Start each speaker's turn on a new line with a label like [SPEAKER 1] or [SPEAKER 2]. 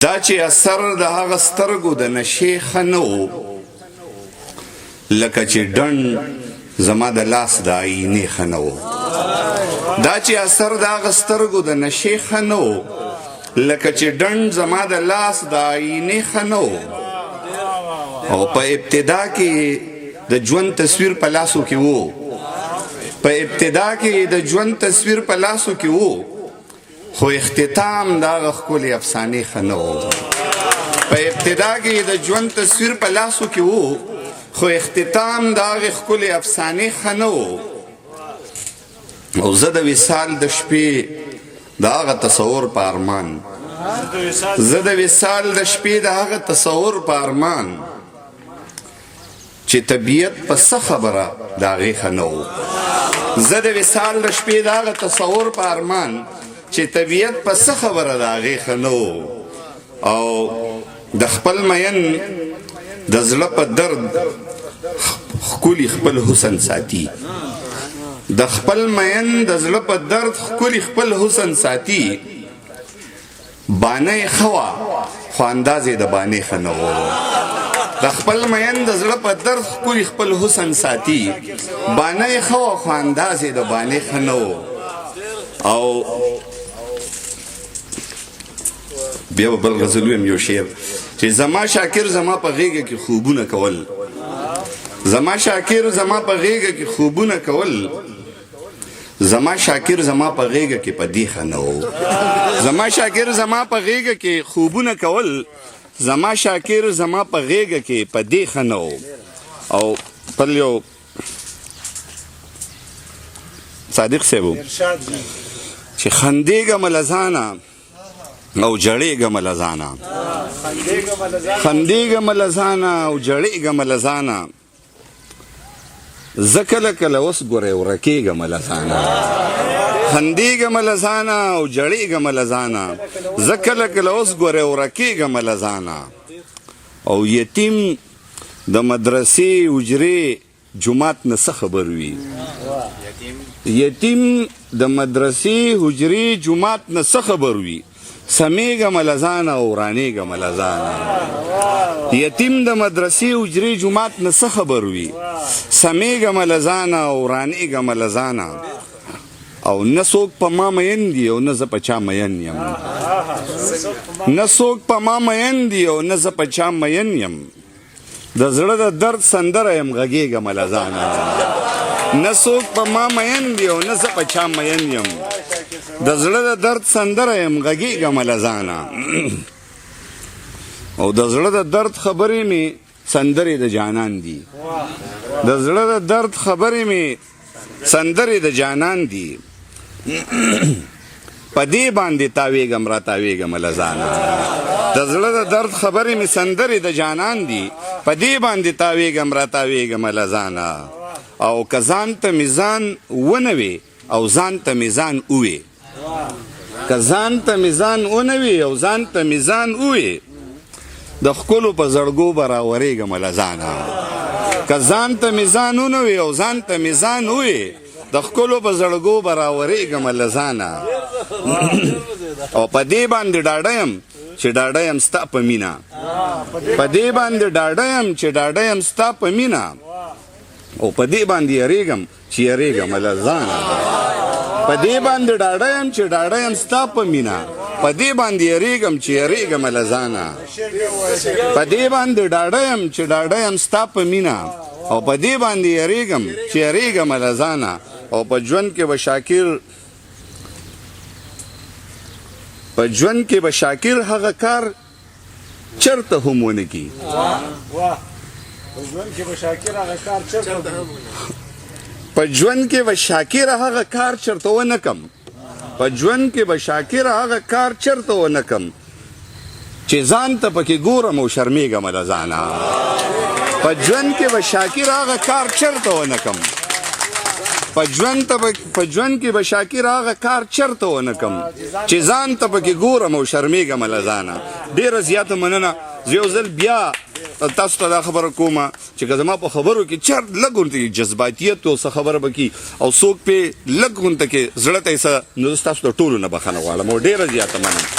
[SPEAKER 1] دا چې اثر د هغه سترګو د نشې ښه نه و، لکه چې ډنډ زما د لاس د آیینې ښه نه و. دا چې اثر د هغه سترګو د نشې ښه نه و، لکه چې ډنډ زما د لاس د آیینې ښه نه و. او په ابتدا کې د ژوند تصویر په لاسو کې وو، په ابتدا کې د ژوند تصویر په لاسو کې وو، خو اختتام د هغه ښکلې افسانې ښه نه و. په ابتدا کې د ژوند تصویر په لاسو کې وو، خو اختتام د هغې ښکلې افسانې ښه نه و. او زه د وصال د شپې د هغه تصور په ارمان، زه د وصال د شپې د هغه تصور په ارمان چې طبیعت په څه خبره د هغې ښه نه و. زه د وصال د شپې د هغه تصور په ارمان چې طبیعت په څه خبره د هغې ښه نه و. او د خپل مین د زړه په درد ښکلي خپل حسن ساتي، د خپل مین د زړه په درد ښکلي خپل حسن ساتي. بانه یې ښه وه خو انداز یې د بانې ښه نه و. د خپل مین د زړه په درد ښکلي خپل حسن ساتي، بانه یې ښه وه خو انداز یې د بانې ښه نه و. او بیا به بل غزل ویم، یو شعر چې زما شاکر زما په غېږه کې خوبونه کول، زما شاکر زما په غېږه کې خوبونه کول، زما شاکر زما په غېږه کې په دې ښه نه و. زما شاکر زما په غېږه کې خوبونه کول، زما شاکر زما په غېږه کې په دې ښه نه و. او بل یو صادق صاحب چې خندېږم له ځانه او جړېږم له ځانه، خندېږم له ځانه او جړېږم له ځانه، زه کله کله اوس ګورې ورکېږم له ځانه، خندېږم له ځانه او جړېږم له ځانه، زه کله کله اوس ګورې ورکېږم له ځانه. او یتیم د مدرسې حجرې جومات نه څه خبر وي، یتیم د مدرسې حجرې جومات نه څه خبر وي، سمېږم له ځانه او ورانېږم له ځانه. یتیم د مدرسې حجرې جومات نه څه خبر وي، سمېږم له ځانه او ورانېږم له ځانه. او نه څوک په ما مین دي او نه زه په چا مین یم، نه څوک په ما مین دي او نه زه په چا مین یم، د زړه د درد سندره یم غږېږم له ځانه. نه څوک په ما مین دي او نه زه په چا مین یم، د زړه د درد سندره یم غږېږم له ځانه. او د زړه د درد خبرې مې سندرې د جانان دي، د زړه د درد خبرې مې سندرې د جانان دي، په دې باندې تاویږم را تاویږم له ځانه. د زړه د درد خبرې مې سندرې د جانان دي، په دې باندې تاویږم را تاویږم له ځانه. او که ځان ته مې ځان ونه وي او ځان ته مې ځان ووي، که ځان ته مې ځان ونه وي او ځان ته مې ځان ووي، د ښکلو په زړګو به راورېږم له ځانه. که ځان ته مې ځان ونه وي او ځان ته مې ځان ووي، د ښکلو په زړګو به راورېږم له ځانه. او په دې باندې ډاډه یم چې ډاډه یم ستا په مینه، په دې باندې ډاډه یم چې ډاډه یم ستا په مینه، او په دې باندې یریږم چې یریږم له ځانه. په دې باندې ډاډه یم چې ډاډه یم ستا په مینه، په دې باندې یریږم چې یریږم له ځانه. په دې باندې ډاډه یم چې ډاډه یم ستا په مینه، او په دې باندې یریږم چې یریږم له ځانه. او په ژوند کې به شاکر، په ژوند کې به شاکر هغه کار چرته هم ونه کی. په ژوند کې به شاکر هغه کار چرته ونه کم، په ژوند کې به شاکر هغه کار چرته ونه کم چې ځان ته پکې ګورم او شرمېږم له ځانه. په ژوند کې به شاکر هغه کار چرته ونه کم، په ژوند ته په ژوند کې به شاکر هغه کار چرته ونه کم چې ځان ته پکې ګورم او شرمېږم له ځانه. ډېره زیاته مننه. زه یو ځل بیا تاسو ته دا خبره کوم چې که زما په خبرو کې چر لږ غونته کې جذباتیت او څه خبره به کي او څوک پې لږ غونته کې زړه ته یې څه، نو زه ستاسو د ټولو نه بخښنه غواړم او ډېره زیاته مننه.